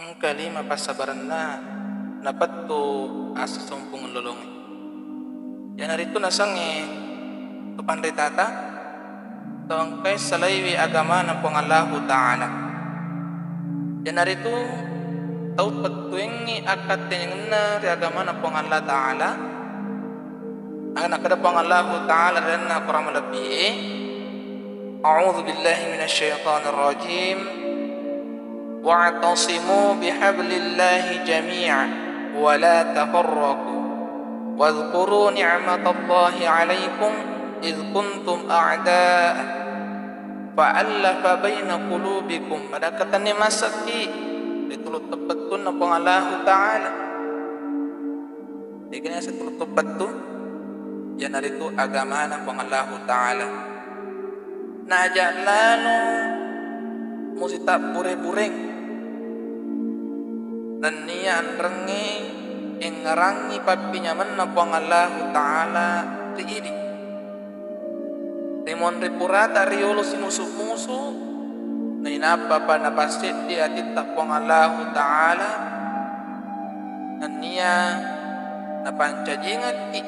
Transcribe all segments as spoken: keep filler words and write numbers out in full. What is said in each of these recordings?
Engka lima passabarenna napettu assisompungeng lolongnge. Iyanaritu nasengnge tu panritata, tau engkae salaiwi agamana Puang Allahu Ta'ala. Iyanaritu tau pettuengngi akkatenningenna ri agamana Puang Allah Ta'ala, aga nakkeda Puang Allahu Ta'ala ri lalenna Akorang malebbi'e, A'udzu billahi minasyaitonir rajim. Wa'tasimu bihablillahi jami'a wa la tafarraqu. Wadhkuru ni'matallahi 'alaikum idh kuntum a'da'an fa'allafa baina qulubikum. Pada katenni masakki ri tulu teppettunna Puang Allahu Ta'ala. De'ga naseng tulu teppettu, iyanaritu agamana Puang Allahu Ta'ala. Naja lalo musitabbure-bureng. Nennia anrengnge engngerangngi pappinyamenna Puang Allahu Ta'ala ri idi. Rimonri purata riyolo simusu-musu, nainappapa napasseddi atitta Puang Allahu Ta'ala, nennia napancajingekki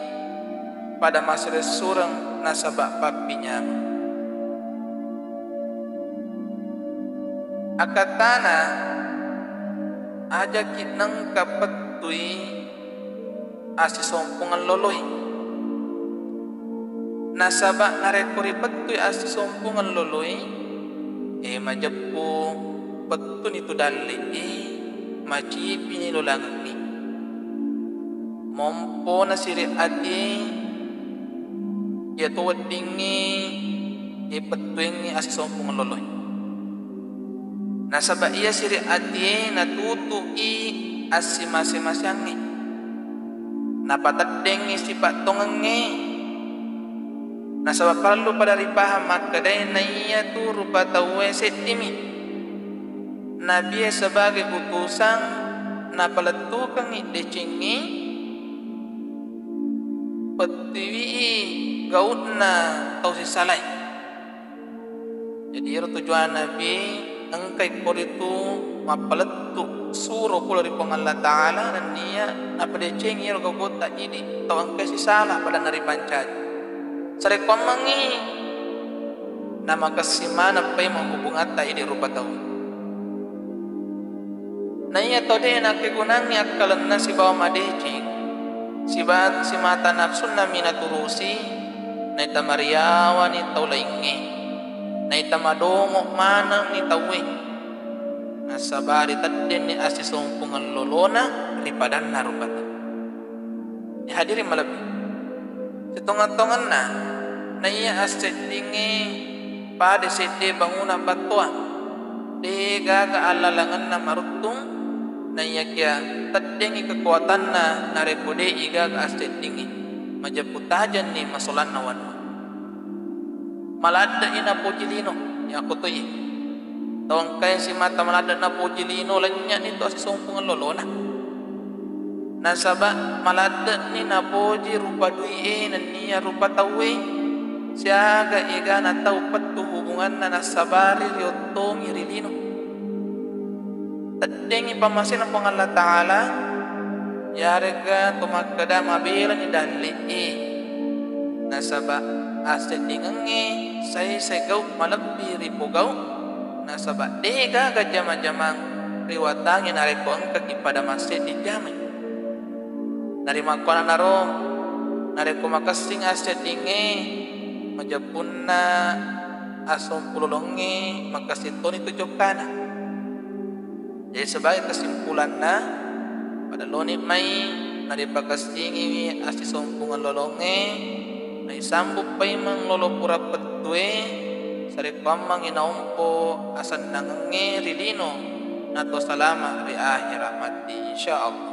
pada massuressureng nasaba pappinyameng. Akkattana, ajaki nengka pettui assisompungeng loloi. Nasaba narekko ripettui assisompungeng loloi, e, majeppu pettuni tu dalle'i, macipini lolangengngi. Mompona siri atie, iyato weddingngi, e, pettuengngi assisompungeng loloi. Nasaba iya siri atie natutu'i assimase-maseangnge, napateddengngi sipattongengnge. Nasaba parellu pada ripahang makkedae naiyatu rupa tauwe seddimi. Nabie sebagai utusan napalettukengngi decengnge pettuiwi gau'na tau sisalae. Jadi, iyaro tujuanna Nabi, engkai koritu mappalettu suro pole ri Puang Allah Ta'ala, nennia napadecengi iyaro gau-gautta idi tau engkai sisala padanna ripancaji. Sarekkuammengngi namakessing maneng paimeng hubungatta idi rupa tau. Naiya tau de' nakkegunangngi akkalenna sibawa madeceng, siba-, simata nafsunna mi naturusi, naita mariawani tau laingnge, naita madongo' manenni tauwe, nasaba riteddenni assisompungeng lolona ri padanna rupa tau. Hadirin malebbi, sitonga-tonganna, naiya asseddingnge pada sedde bangunang battoa, de' gaga allalengenna maruttung, naiyakia teddengngi kekuatanna narekko de'i gaga asseddingnge, majeppu tajenni masolanna wanua. Maladde'i napoji lino, yakko toiye. Tau engkae simata maladde' napoji lino, lennye'ni tu assisompungeng lolona. Nasaba maladde'ni napoji rupa dui'e nennia rupa tauwe, siaga egana tau pettu hubunganna nassabari riottongi ri lino. Teddengngi pammasena Puang Allah Ta'ala, yarega to makkeda mabelani dalle'e. Nasaba asseddingengnge saisai gau' malebbi ripogau', nasaba de' gaga jama-jamang riwatangngi narekko engkaki pada masseddi jamai. Narimakkuannanaro, narekko makessing asseddingnge, majeppunna assompulolongnge makessing toni tu jokkana. Jadi, sebagai kesimpulanna, pada loni mai naripakessingiwi assisompungeng lolongnge, naisambu paimeng lolo pura pettue, sarekkuammengngi naompo asennangengnge ri lino, nato salama ri ahera matti, insyaallah.